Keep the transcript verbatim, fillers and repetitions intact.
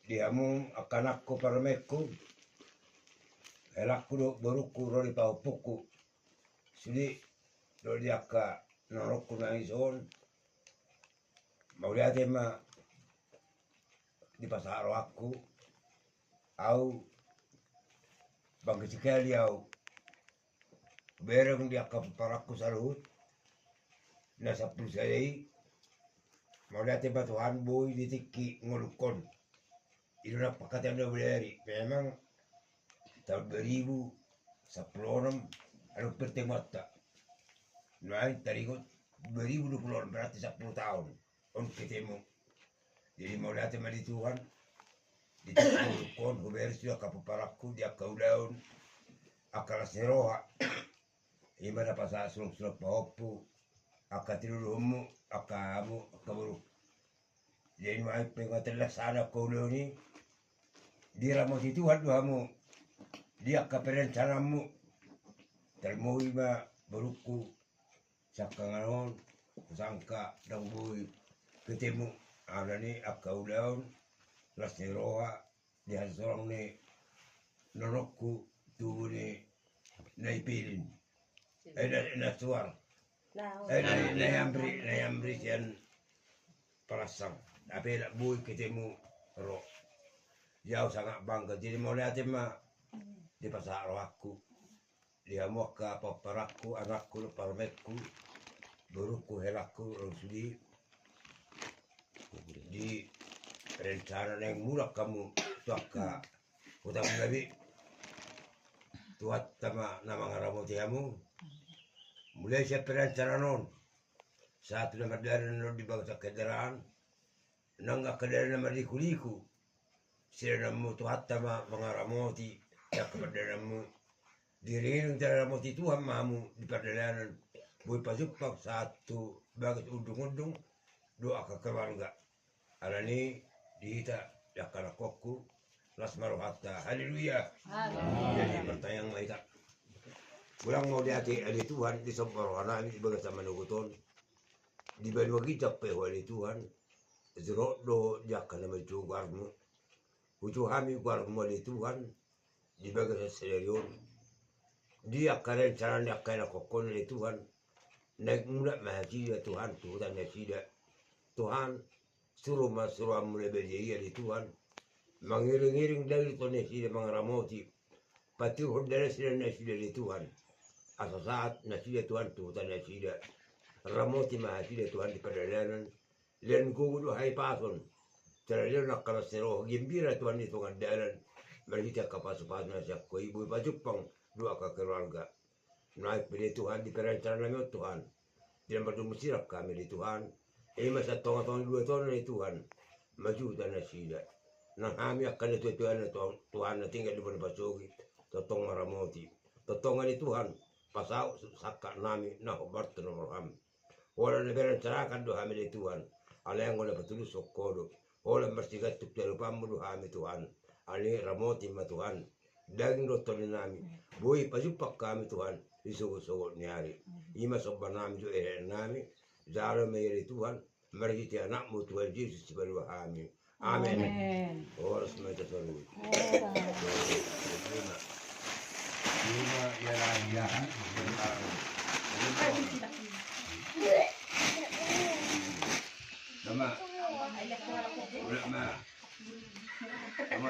di hamu angka anakku, parumaenku, helangku dohot borungku ro di pahompungku. Sude dohot di angka nonoku na dison. Mauliate ma dipasahat rohangku. Ahu bangga sekali ahu bereng di angka pomparanku saluhut na sampulu sada i. Mauliate ma Tuhan, boi di tingki ngolungkon. I do na pangkataion na bodari, memang taon dua ribu sampulu onom adong pertemuanta. Nuaeng taringot dua ribu dua puluh onom, berarti sampulu taon on ketemu. Jadi mauliate ma di Tuhan, di Tuhan on hubereng sude angka pomparanku di angka ulaon, angka las ni roha. Ima na pasahat sulang-sulang pahompu, angka tinuduhonmu, angka hamu, angka boru. Jadi nuaeng pe nga terlaksana angka ulaon i, diramoti Tuhan do hamu di angka perencanaanmu. Tarlumobi ma borungku, sian angka on husangka ndang boi ketemu, alani angka ulaon las ni roha di hasorang ni nonongku, tubu ni Naipilin. Eh, na, na suar. Eh, na, na Yamri, na Yamri sian Palansang. Hape ndang boi ketemu ro. Jadi ahu sangat bangga. Jadi mauliate ma dipasahat rohangku di hamu angka pomparanku, anakku, parumaenku, borungku, helangku, ro sude. Di rencana naeng mulak hamu tu angka huta Mula be, Tuhanta ma na mangaramoti hamu. Mulai sian perencanaan on sahat tu na mardalan on di bagasan kendaraan, nang angka dalan na marliku-liku, sidalananmu Tuhanta ma mangaramoti angka pardalananmu. Diiring-iring tararamoti Tuhan ma hamu di pardalanan, boi pajumpang sahat tu bagas undung-undung dohot angka keluarga. Alani di hita di angka anakkonku, las ma rohanta. Haleluya. Amin. Jadi martangiang ma hita. Godang mauliate ale Tuhan, disomba rohanami di bagasan manogot on. Di banua ginjang pe ho ale Tuhan, joro do di angka na manjou goarmu. Hujou hami goarmu ale Tuhan, di bagasan sadari on. Di angka rencana ni angka anakkonmu ale Tuhan, naeng mulak ma nasida Tuhan tu huta nasida. Tuhan, suru ma suruanmu na badia i ale Tuhan, mangiring-iring daging tu nasida mangaramoti. Patiruhon dalan sian nasida ale Tuhan, asa sahat nasida Tuhan tu huta nasida. Ramoti ma nasida Tuhan di pardalanan. Lean gogo dohot hahipason. Jala lean angka las ni roha, gembira Tuhan di tonga ni dalan. Marhite angka pasu-pasu na sian Ho i boi pajumpang dohot angka keluarga. Nuaeng pe ale Tuhan di perencanaan nami on Tuhan, di na mardomu sirang hami ale Tuhan. Ima sian tonga-tonga ni dua tona ale Tuhan, maju huta nasida. Nang hami angka na tua-tua na Tuhan, Tuhan na tinggal di bona pasogi, tongtong maramoti. Tongtong ale Tuhan, pasaut sangkap nami na hombar tu nomor hami. Holan na berencanakan do hami ale Tuhan, alai anggo na patulushon Ho do. Holan marsigantung tu adopanmu do hami Tuhan. Alani ramoti ma Tuhan daging dohot tondi nami, boi pajumpang hami Tuhan di sogot-sogot ni ari. Ima somba nami jo, hehe nami, jalo ma i ale Tuhan, marhite Anakmu Tuhan Jesus Sipalua hami. Amen. Amen. Horas ma hita saluhut. Horas. Ima ia lahiahan. Dama. Udah ma. Dama.